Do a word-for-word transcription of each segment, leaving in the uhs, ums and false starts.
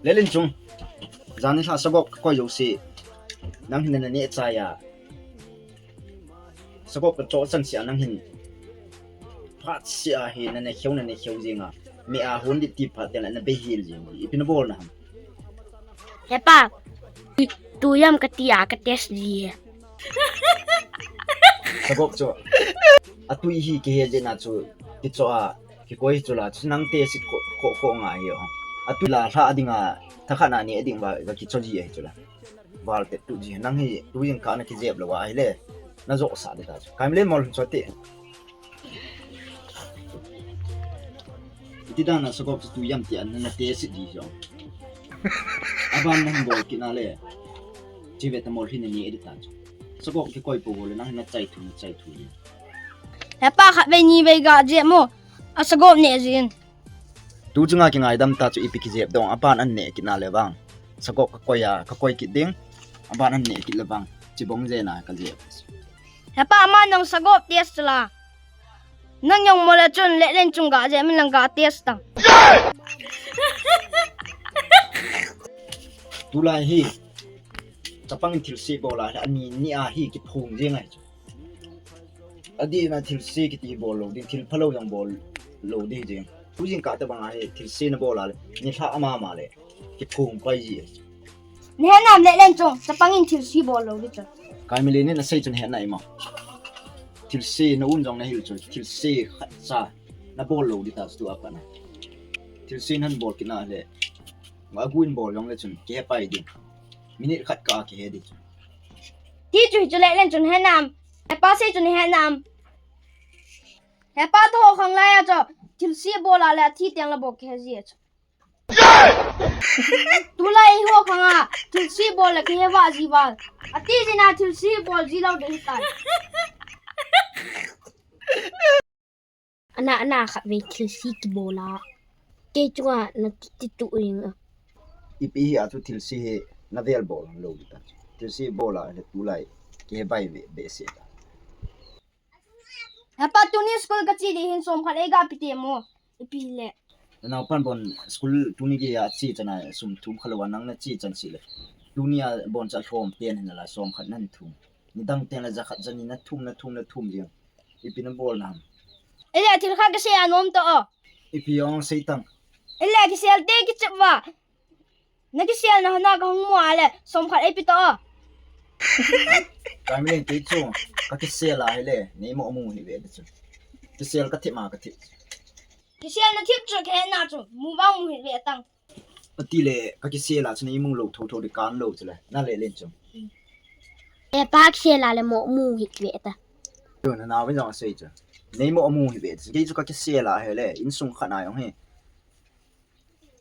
Lelen chung. Jani lha sagop kakoi jouse. Nang hin nana neh chai a. Sagop kachoh chan sia nang hin. Phat sia hi nana kheu nana kheu jing a. Mi a hon di ti phat teng le nabei hel jing. Ipi nabol na ham. Hepa. Tui, tui jam kati a ka test ji he. Sagop chu. Atui hi kihe jeh na chu. Kichoh a. Kikoi chu la. Chu nang test kho, kho, kho ngai hi o. Atui la lha ding a. Thakhat na ni ding va, va kichoh ji ahi chu la. Val te tu ji. Nang hi tui jing kah na kijep lou a ahile. Na joh sah di ta chu. Kaimlen mol chu te. Iti dan a sagop chu tui jam ti a nana test di jo. Aban nang bol kit na le. Chi ve ta mol hi nani edit ta chu. Sagop kikoi pou le nang na chai thu na chai thu le. Hepa khat vei ni vei ga jep mo. A sagop neh jin. Tu chunga kingaidam ta chu ipi kijep dong aban an neh kit na le vang. Sagop kakoi a, kakoi kit ding. Aban an neh kit le vang. Chibong jeh na kajep. Hepa ama nang sagop test la. Nang jong mol a chun Lelen chung ga jep min lang ga test tang. Tulai hi. Chapang in thilse bol a le ani ni a hi kiphong jing ahi chu. Adih na thilse kiti bol lou ding, thil phalou jong bol lou ding jing. Tu jing kah tabang a hi thilse nabol a le, ni lha ama ma le. Kiphong pai ji. Nahet nam Lelen chung, chapang in thilse bol lou di chu. Kaimlen in asei chun het na ima. Thilse na un jong nahil chu, thilse khat cha nabol lou di ta chu tu apat na. Thilse nan bol kit na le. Agu in bol jong le chun, kihe pai di. Minute khat kah a kihe di chu. Ti chu hi chu Lelen chun het nam. Hepa sei chun het nam. Hepa to ho khang lai a chu. Thilse bol a le athi teng le bol kihe ji a chu. Tulai ho khang a, thilse bol le kihe va ji val. Ati jin a thilse bol ji lou de tai. Ana, ana khat vei thilse kibol a. Kei chunga nati, ti tu ring a. Ipi hi a chu thilse hi navel bol lou di ta. Thilse bol a le tulai kihe bai ve, behseh ta. Hepa tuni school kache di hin som khat eiga pi te mo. Ipi le. Naopan bon school tuni gei a che chan a sum thum khalou a nang nache chan seh le. Tuni a bon cha lhom pen hin la som khat nan thum. Nidang teng le ja khat ja ni nathum, nathum, nathum jeng. Ipi nabol na ham. Ele thil khat kisei a nom to o. Ipi jong sei tang. Ele kisel te kichep va. Nakisel na hana kahung mu a le, som khat eipe to o. Kaimlen kei chu, kakisel a hile, neimo mu hi ve de chu. Kisel kathip ma kathip. Kisel nathip chu kahet na chu, mu vang mu hi ve tang. Ati le, kakisel a chu neimo lou thotho di kan lou chu le, na Lelen chu. E pa kisel a le mo mu hi ve ta. Chu nanao vin jong asei chu. Neimo mu hi ve chu. Kei chu kakisel a hile, insung khat na jong hi.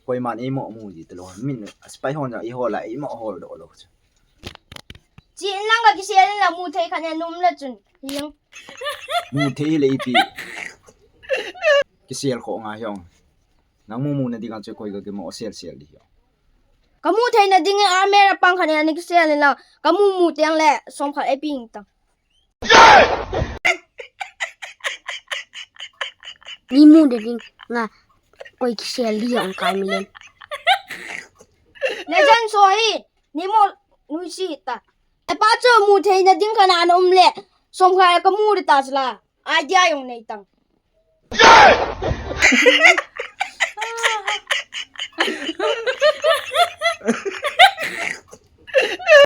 Koiman eimo mu ji talou. Min, sepai hon jong eiho la eimo hol doh lou chu. Chi in lang kakisel in la mu thei khat na nom le chun. Hiang. Mu thei le ipi. Kisel kho nga hiong. Nang mu mu na ding a chu koi kakimo sel sel di hiong. Kamu thei na ding in army a pang khat na kisel in la. Kamu mu teng le som khat eipe in tang. Ni mu de ding nga koi kisel di jong Kaimlen. Legend so hi, ni mo nuisi ta. E pa chu mu thei na ding khat na um le, som khat kamu de ta chu la. Idea jong nei tang.